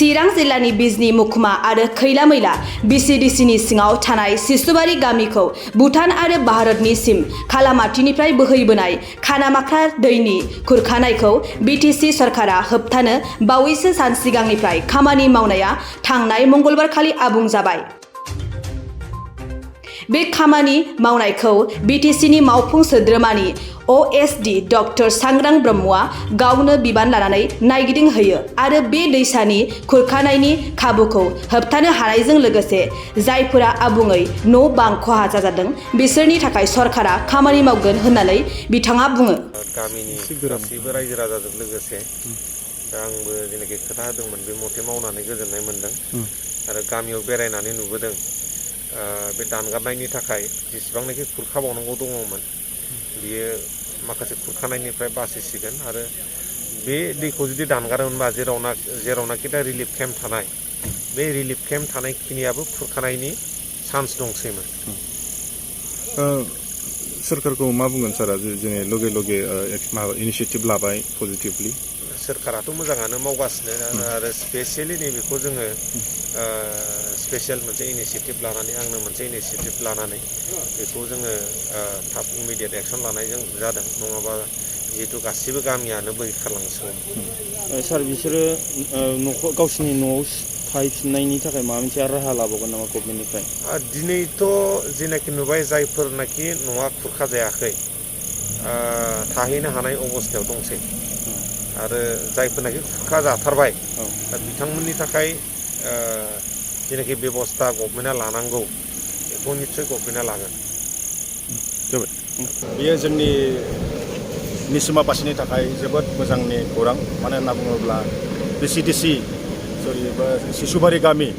चिरां जिल्लानि बिजनी मुखुमा आरो खैला मैला BCDCनि सिङाव थानाय सिसुबारि गामिखौ भुटान आरो भारतनि सिम खालामाथिनिफ्राय बोहैबोनाय खानामाखा दैनि खुरखानायखौ BTC सरकारा होबथानो बावैसो सान सिगांनिफ्राय खामानि मावनाया थांनाय मंगलबारखालि आबुं जाबाय। बे खामानि मावनायखौ BTCनि मावफुं सोद्रोमानि OSD डक्टर सांग्रां ब्रह्मआ गावनो बिबान लानानै नायगिदिंहैयो आरो बे दैसानि खुरखानायनि खाबुखौ होबथानो हानायजों लोगोसे जायफोरा आबुङै न' बां खहा जाजादों बिसोरनि थाखाय सरकारा खामानि मावगोन होननानै बिथाङा बुङो। गामिनि गासैबो रायजो राजाजों लोगोसे दा आंबो जेनाखि खोथा होदोंमोन बे मथे मावनानै गोजोननाय मोनदों आरो गामियाव बेरायनानै नुबोदों बे दानगारनायनि थाखाय जेसेबांनाखि खुरखाबावनांगौ दङमोन बियो माखासे खुरखानायनिफ्राय बासिसिगोन आरो बे दैखौ जुदि दानगारोमोनबा जेरावनाखि दा रिलिफ केम्प थानाय बे रिलिफ केम्प थानाय खिनियाबो खुरखानायनि चान्स दंसैमोन। सरकारखौ मा बुंगोन सारा जोङो लगे लगे माबा इनिशिएटिभ लाबाय पजिटिभलि? सोरखाराथ' मोजाङानो मावगासिनो आरो स्पेसियेलि नैबेखौ जोङो स्पेसियेल मोनसे इनिशिएटिभ लानानै आंनो मोनसे इनिशिएटिभ लानानै बेखौ जोङो थाब इमिडियेट एक्सन लानायजों जादों नङाबा जिहेतु गासिबो गामियानो बोहैखारलांसिगौमोन। सार बिसोरो गावसिनि न'आव थाहैफिननायनि थाखाय माबा मोनसे राहा लाबावगोन नामा गभर्नमेन्टनिफ्राय? दिनैथ' जेनाखि नुबाय जायफोरनाखि न'आ खुरखाजायाखै थाहैनो हानाय अबस्थायाव दंसै आरो जायफोरनाखि खुरखा जाथारबाय दा बिथांमोननि थाखाय जेनाखि बेबस्था गभर्नमेन्टआ लानांगौ बेखौ निस्सय गभर्नमेन्टआ लागोन। बेयो जोंनि निसिमाबासिनि थाखाय जोबोद मोजांनि खौरां मानो होनना बुङोब्ला BCDC सिसुबारि गामि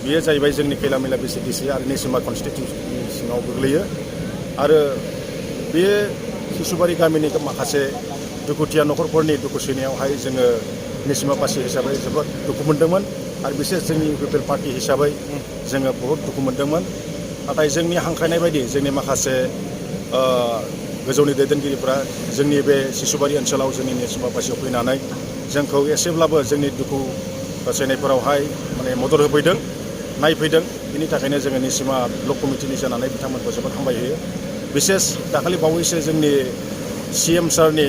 बेयो जाहैबाय जोंनि खैला मैला BCDC आरो निसिमा कनस्टिटिउन्सिनि सिङाव गोग्लैयो आरो बे सिसुबारि गामिनि माखासे दुखुथिया न'खरफोरनि दुखु सैनायावहाय जोङो निसिमाबासि हिसाबै जोबोद दुखु मोनदोंमोन आरो बिसेस जोंनि पिपल पार्टि हिसाबै जोङो बहुद दुखु मोनदोंमोन। नाथाय जोंनि हांख्रायनाय बायदि जोंनि माखासे गोजौनि दैदेनगिरिफ्रा जोंनि बे सिसुबारि ओनसोलाव जोंनि निसिमाबासियाव फैनानै जोंखौ एसेब्लाबो जोंनि दुखु सैनायफोरावहाय माने मदद होफैदों नायफैदों बिनि थाखायनो जोङो निसिमा ब्लक कमिटिनि जानानै बिथांमोनखौ जोबोद हामबायहोयो। बिसेस दाखालि बावैसो जोंनि CM सारनि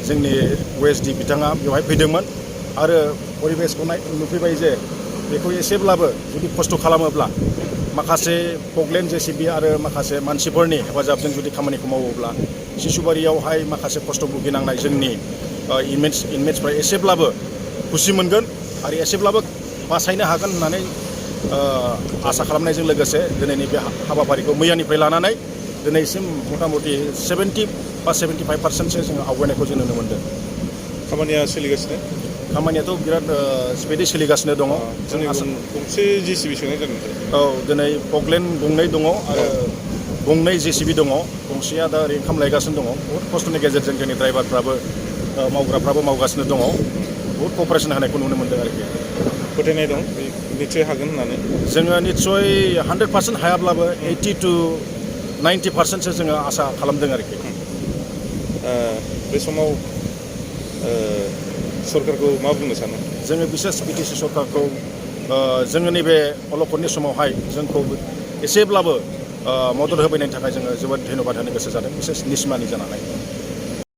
जोंनि OSD बिथाङा बेवहाय फैदोंमोन आरो परिबेसखौ नुफैबाय जे बेखौ एसेब्लाबो जुदि खस्थ' खालामोब्ला माखासे पकलेन JCB आरो माखासे मानसिफोरनि हेफाजाबजों जुदि खामानिखौ मावोब्ला सिसुबारियावहाय माखासे खस्थ' भुगिनांनाय जोंनि इनमेट्सफ्रा एसेब्लाबो खुसि मोनगोन आरो एसेब्लाबो बासायनो हागोन होननानै आसा खालामनायजों लोगोसे दिनैनि बे हाबाफारिखौ मैयानिफ्राय लानानै दिनैसिम मथा-मथि 70 बा 75% जोङो आवगायनायखौ जों नुनो मोनदों। खामानिया सोलिगासिनो? खामानियाथ' बिराद स्पिडै सोलिगासिनो दङ। गंसे JCB सोनाय जादों? औ दिनै पकलेन गंनै दङ आरो गंनै JCB दङ। गंसेया दा ओरै ओंखाम लायगासिनो दङ। बहुद खस्थ'नि गेजेरजों जोंनि ड्राइभारफ्राबो मावग्राफ्राबो मावगासिनो दङ। बहुद कपारेसन होनायखौ नुनो मोनदों आरोखि। फोथायनाय दं निस्सय हागोन होननानै? जोङो निस्सय 100% हायाब्लाबो 80 to 90%सो जोङो आसा खालामदों आरोखि। बे समाव सरकारखौ मा बुंनो सानो? जोङो बिसेस BTC सरकारखौ जोङो नैबे अलखदनि समावहाय जोंखौ एसेब्लाबो मदद होफैनायनि थाखाय जोङो जोबोद धन्यबाद होनो गोसो जादों बिसेस निसिमानि जानानै।